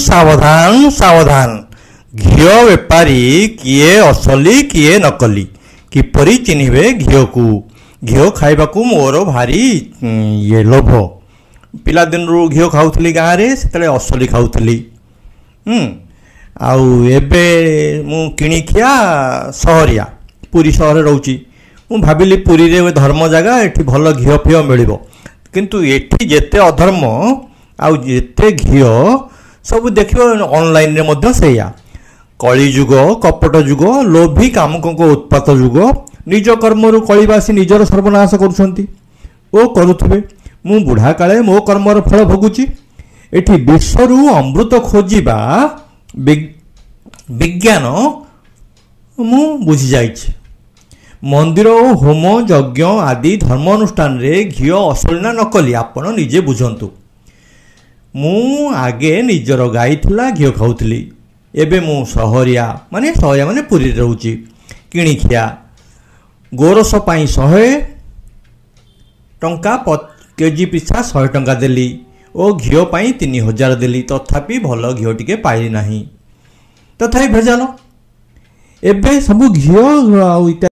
ସାବଧାନ ସାବଧାନ। ଘିଅ ବେପାରୀ କିଏ ଅସଲି କିଏ ନକଲି, କିପରି ଚିହ୍ନିବେ ଘିଅକୁ? ଘିଅ ଖାଇବାକୁ ମୋର ଭାରି ଇଏ ଲୋଭ। ପିଲାଦିନରୁ ଘିଅ ଖାଉଥିଲି ଗାଁରେ, ସେତେବେଳେ ଅସଲି ଖାଉଥିଲି। ଆଉ ଏବେ ମୁଁ କିଣିଖିଆ ସହରିଆ, ପୁରୀ ସହରରେ ରହୁଛି। ମୁଁ ଭାବିଲି ପୁରୀରେ ଧର୍ମ ଜାଗା, ଏଠି ଭଲ ଘିଅ ଫିଅ ମିଳିବ। କିନ୍ତୁ ଏଠି ଯେତେ ଅଧର୍ମ ଆଉ ଯେତେ ଘିଅ ସବୁ ଦେଖିବ, ଅନଲାଇନରେ ମଧ୍ୟ ସେଇଆ। କଳିଯୁଗ କପଟ ଯୁଗ, ଲୋଭୀ କାମୁକଙ୍କ ଉତ୍ପାତ ଯୁଗ। ନିଜ କର୍ମରୁ କଳିବାସୀ ନିଜର ସର୍ବନାଶ କରୁଛନ୍ତି ଓ କରୁଥିବେ। ମୁଁ ବୁଢ଼ା କାଳେ ମୋ କର୍ମର ଫଳ ଭୋଗୁଛି। ଏଠି ବିଷରୁ ଅମୃତ ଖୋଜିବା ବିଜ୍ଞାନ ମୁଁ ବୁଝିଯାଇଛି। ମନ୍ଦିର ଓ ହୋମ ଯଜ୍ଞ ଆଦି ଧର୍ମ ଅନୁଷ୍ଠାନରେ ଘିଅ ଅସଲି ନା ନକଲି ଆପଣ ନିଜେ ବୁଝନ୍ତୁ। ମୁଁ ଆଗେ ନିଜର ଗାଈ ଥିଲା, ଘିଅ ଖାଉଥିଲି। ଏବେ ମୁଁ ସହରିଆ, ମାନେ ସହରିଆ ମାନେ ପୁରୀରେ ରହୁଛି, କିଣିଖିଆ। ଗୋରସ ପାଇଁ 100 ଟଙ୍କା କେଜି ପିଛା 100 ଟଙ୍କା ଦେଲି ଓ ଘିଅ ପାଇଁ 3000 ଦେଲି, ତଥାପି ଭଲ ଘିଅ ଟିକେ ପାଇଲି ନାହିଁ, ତଥାପି ଭେଜାଲ। ଏବେ ସବୁ ଘିଅ ଆଉ ଇତ୍ୟାଦି।